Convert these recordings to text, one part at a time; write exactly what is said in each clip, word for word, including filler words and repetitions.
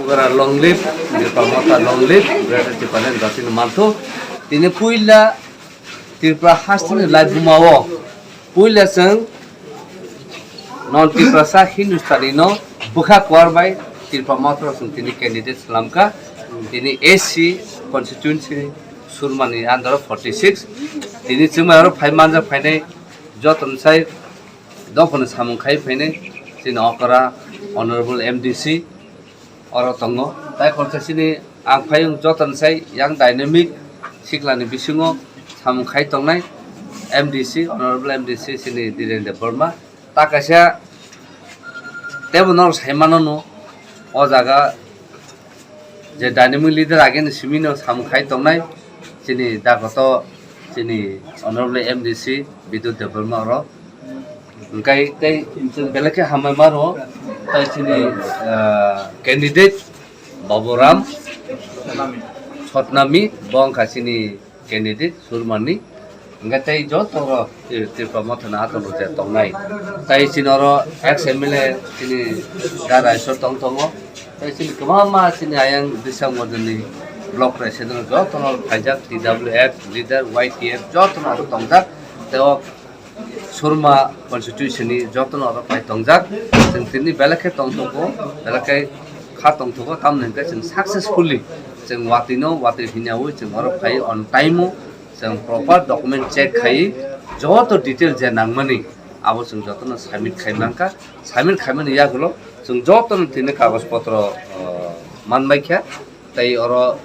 Bora long live, Tripura Motha long live, Greater Tipraland jatini manthu. Tini puila Tripura hasteni laibuma o puila chwng non Tiprasa Hindustani no bwkha kwar bai Tripura Motha chwng tini candidate slamkha. Tini A C constituency Surmani under forty six. Tini chwng bai oro phai manja phainai joto sai dophano samung khai phainai chini okra Honorable M D C oro tongo. Tai khoroksa chini ang phayung joto sai yang dynamic siklani bisingo samung khai tongnai M D C, Honorable M D C chini Dhiren Debbarma. Ta kaisa tebo norok sai mano no o jaga je dynamic leader agini simi no samung khai tongnai chini dagoto chini Honorable M D C Bidut Debbarma oro. Hingkai tei chwng belai khe hambai mano, tai chini, ah, candidate Baburam Sotnami, bo wngkha chini candidate Surmani. Hingkai tei joto rok, eh, Tripura Mothani athang rok je tongnai. Tai chini oro ex M L A chini Da Raisor tong tongo. Tai chini kwbangma chini ayang Disang Modoni block president joto no phaijak T W F leader, Y T F joto no tongjak. Tei o Surma constituency ni joto no oro pai tongjak. Chwng tini belai khe tongthogo, belai khe kha tongthogo, tamni hwnkhe chwng successfully chwng watwi no watwi hinyawi chwng oro phai on time o chwng proper document check khai joto detail je nangmani abo chwng joto no submit khai mankha. Submit khaimani yagulo chwng joto no tini kagoj potro, uh, manbai kha. Tei oro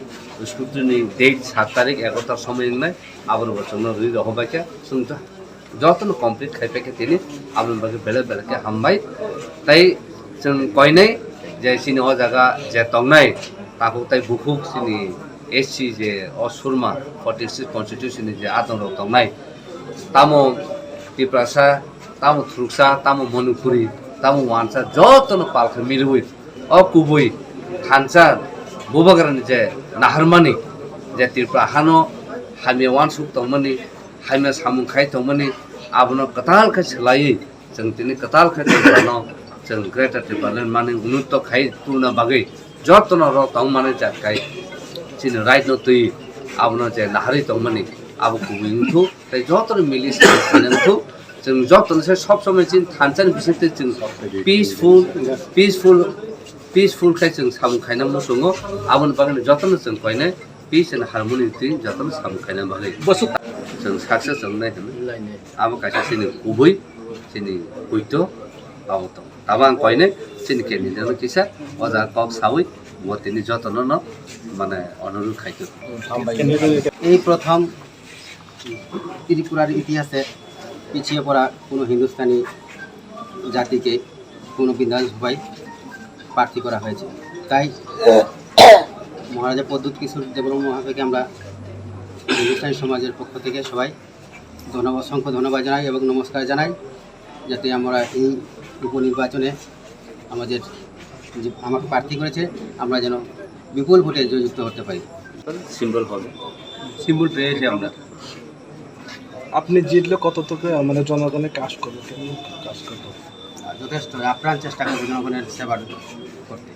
scrutiny ni date sat tarik egarotar somoi wngnai, aboni bo chwngno rwi rohorbai khe chwng jo-, jotono complete khai paikha tini, aboni bagwi belai belai khe hambai. Tei chwng koinai je chini o jaga je tongnai takhuk tei bukhuk chini S C je o Surma forty six constitution ni je adong rok tongnai, tamo Tiprasa, tamo Thuruksa, tamo Manipuri, tamo Wansa, jotono palkha milwi o kubui thansa bubagrani je naharmani je Tripura hano hamya wansuk tongmani, hamya samung khai tongmani, abono kwtal khe swlaiwi chwng tini kwtal khe Triprano chwng Greater Tipraland mani ununto khai tubuna bagwi jotono oro tongmani jat khai chini right no twi abono je naharwi tongmani abo kubui wngthuk. Tei jotono mili se khainai wngthuk. Chwng jotono se sob somoi chini thansa ni bisingtwi chwng peaceful, peaceful, peaceful khai chwng samung khaina muchungo. Aboni bagwi jotono chwng koinai peace and harmony twi jotono samung khaina bagwi. Bwswk chwng success wngnai hwnwi. Abo kaisa chini kubui, chini poito abo tongo. Tabo ang koinai chini candidate no kisa o jaga kok sawi bo tini jotono no mane onurudh khai tongo. এই প্রথম ত্রিপুরার ইতিহাসে পিছিয়ে পড়া কোনো হিন্দুস্তানি জাতিকে কোনো বিধানসভায় প্রার্থী করা হয়েছে। তাই মহারাজা প্রদ্যুৎ কিশোর দেববর্মা মহাশয়কে আমরা হিন্দুস্তানি সমাজের পক্ষ থেকে সবাই ধন্যবাদ, অসংখ্য ধন্যবাদ জানাই এবং নমস্কার জানাই, যাতে আমরা এই উপনির্বাচনে আমাদের যে আমাকে প্রার্থী করেছে, আমরা যেন বিপুল ভোটে জয়যুক্ত করতে পারি। সিম্বল হবে। সিম্বল পেয়েছি আমরা। আপনি জিতলে কতটুকু, মানে, জনগণের কাজ করবে, কেমন কাজ করবে? আর যথেষ্ট আপ্রাণ চেষ্টা করবে জনগণের সেবার করতে।